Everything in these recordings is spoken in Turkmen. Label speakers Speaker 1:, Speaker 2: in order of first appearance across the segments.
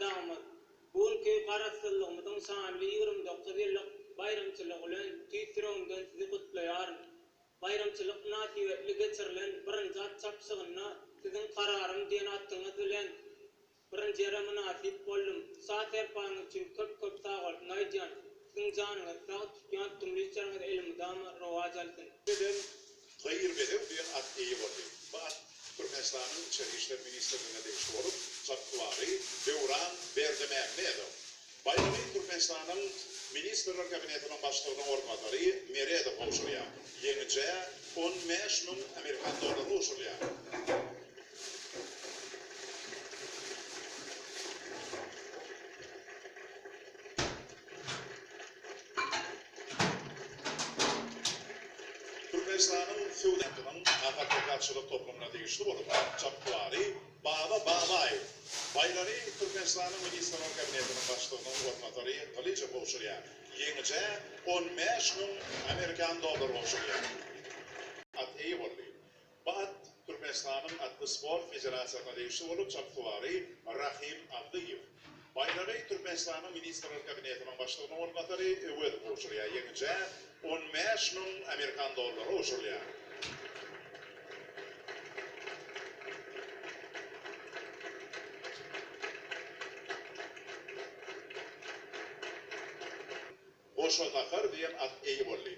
Speaker 1: Arkadagymyz, bu günki Garaşsyzlygymyzyň şanly 29 ýyllyk baýramçylygy bilen tüýs ýüregimden Sizi gutlaýaryn. Baýramçylyk mynasybetli geçirilen birinji at çapyşygynda Siziň Kararym diýen atyňyz bilen Birinji ýere mynasyp boldum. Şa serpaýyňyz üçin köp köp sagbolsun aýdýan. Siziň janyňyz sag, tutýan tutumly işleriňiz elmydama rowaç alsyn.
Speaker 2: Bedem Gyr bedew diýen at eýe boldy. Bu at Türkmenistanyň Içeri işler ministrligine degişli bolup, çapyksuwary Döwran Berdimämmedow. Baýragy Türkmenistanyň Ministrler Kabinetiniň Başlygynyň orunbasary Meredow gowşurýar. Ýeňijä 15 müň amerikan dollary gowşurylýar. Türkmenistanyň Söwda bankynyň Ahalteke atçylyk toplumyna degişli bolup, çapyksuwary Baba Babaýew. Baýragy Türkmenistanyň Ministrler Kabinetiniň Başlygynyň orunbasary Gylyjow gowşurýar. Ýeňijä 15 müň amerikan dollary gowşurylýar. At eýe boldy. Bu at Türkmenistanyň Atly sport federasiýasyna degişli bolup, çapyksuwary Rahym Abdyýew. Baýragy Türkmenistanyň Ministrler Kabinetiniň Başlygynyň orunbasary Öwezow gowşurýar. Ýeňijä 15 müň amerikan dollary gowşurylýar. Goşa Gahar diýen at eýe boldy.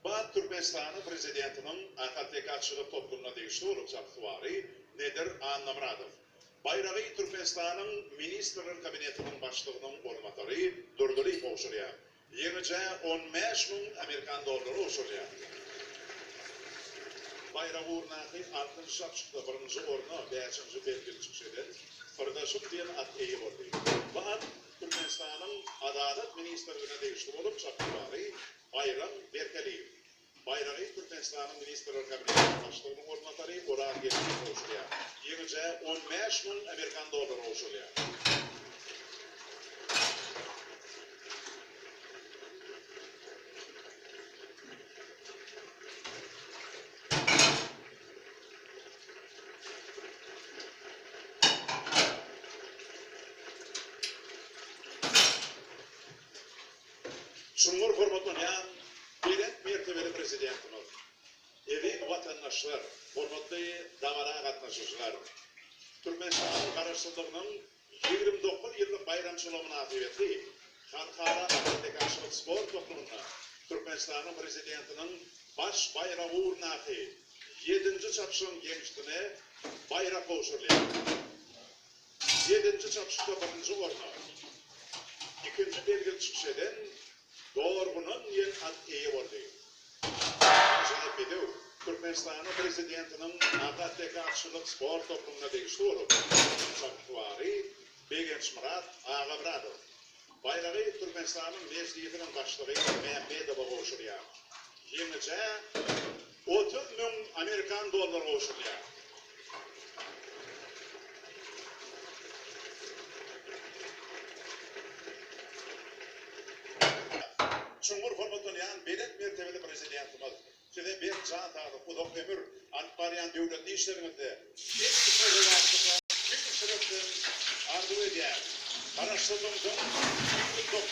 Speaker 2: Bu at Türkmenistanyň Prezidentiniň Ahalteke atçylyk toplumyna degişli bolup, çapyksuwary Nedir Annamyradow. Baýragy Türkmenistanyň Ministrler Kabinetiniň Başlygynyň orunbasary Durdylyýew gowşurýar. Ýeňijä 15 müň amerikan dollary gowşurylýar. Baýrak ugrundaky altynjy çapyşykda birinji orna bäşinji belgili çykyş eden Syrdaşym diýen at eýe boldy. Bu at Türkmenistanyň Adalat ministrligine degişli bolup, çapyksuwary Baýram Berkeliýew. Baýragy Türkmenistanyň Ministrler Kabinetiniň Başlygynyň orunbasary Oraz Geldiýew gowşurýar. Ýeňijä 15 müň amerikan dollary gowşurylýar. Çuňňur hormatlanýan belent mertebeli Prezidentimiz, eziz watandaşlar, hormatly dabara gatnaşyjylar! Türkmenistanyň Garaşsyzlygynyň 29 ýyllyk baýramçylygy mynasybetli Halkara ahalteke-atçylyk sport toplumynda Türkmenistanyň Prezidentiniň Baş baýragy ugrundaky ýedinji çapyşygyň ýeňijisine baýrak gowşurylýar. Ýedinji çapyşykda birinji orna ikinji belgili çykyş eden Dorgunan diýen at eýe boldy. Ajaýyp bedew Türkmenistanyň Prezidentiniň Ahalteke atçylyk sport toplumyna degişli bolup, çapyksuwary Begençmyrat Agamyradow. Baýragy Türkmenistanyň Mejlisiniň Başlygy Mämmedowa gowşurýar. Ýeňijä 30 müň amerikan dollary gowşurylýar. Çuňňur hormatlanýan belent mertebeli Prezidentimiz, Size berk jan saglyk, uzak ömür, alyp barýan döwletli işleriňizde hemişe rowaçlyklar tüýs ýürekden arzuw edýäris. Garaşsyzlygymyzyň 29.